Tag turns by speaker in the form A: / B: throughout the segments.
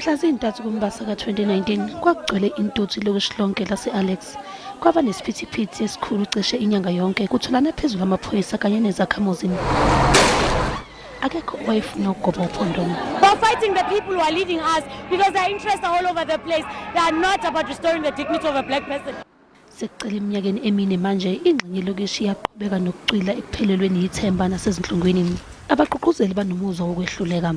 A: Mhla zi-3 kuMbasa ka-2019 kwakugcwele intuthu Ilokishi lonke lase-eAlex. Kwaba nesiphithiphithi esikhulu cishe inyanga yonke kutholana phezulu amaphoyisa kanye nezakhamuzi. Akekho owayefuna ukugoba uphondolo.
B: We're fighting the people who are leading us because their interests are all over the place. They are not about restoring the dignity of a black person.
A: Sekucela iminyakeni emine manje ingxenye Ilokishi yaqhubeka nokucwila ekuphelelweni yithemba nasezinhlungwini. Abagqugquzeli banomuzwa wokwehluleka.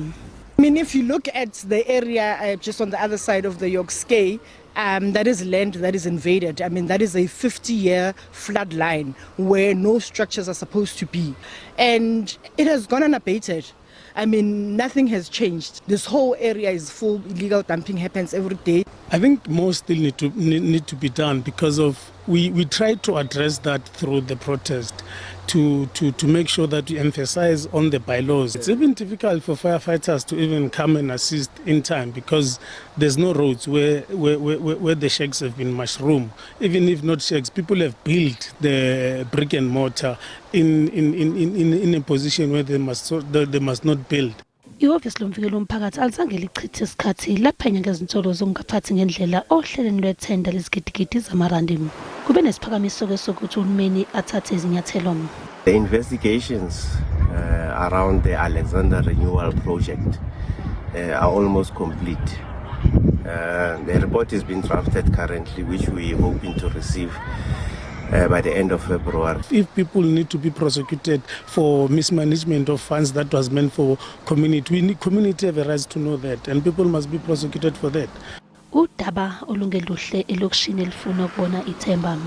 C: I mean, if you look at the area just on the other side of the Yokuske, that is land that is invaded. I mean, that is a 50-year flood line where no structures are supposed to be. And it has gone unabated. I mean, nothing has changed. This whole area is full. Illegal dumping happens every day.
D: I think more still need to be done because of we try to address that through the protest to make sure that we emphasize on the bylaws. It's even difficult for firefighters to even come and assist in time because there's no roads where the shacks have been mushroomed. Even if not shacks, people have built the brick and mortar in a position where they must not build.
A: Ihhovisi lomvikelo womphakathi alizange lichithe isikhathi laphenya ngezinsolo zokungaphathi ngendlela ohlelweni lwethenda lezigidigidi zamarandi. Kube nesiphakamiso sokuthi uhulumeni athathe izinyathelo.
E: The investigations around the Alexander Renewal Project are almost complete. The report is being drafted currently, which we are hoping to receive by the end of February.
D: If people need to be prosecuted for mismanagement of funds that was meant for community, community have a right to know that, and people must be prosecuted for that.
A: Udaba olungeluhle elokishini elifuna ukubona ithemba.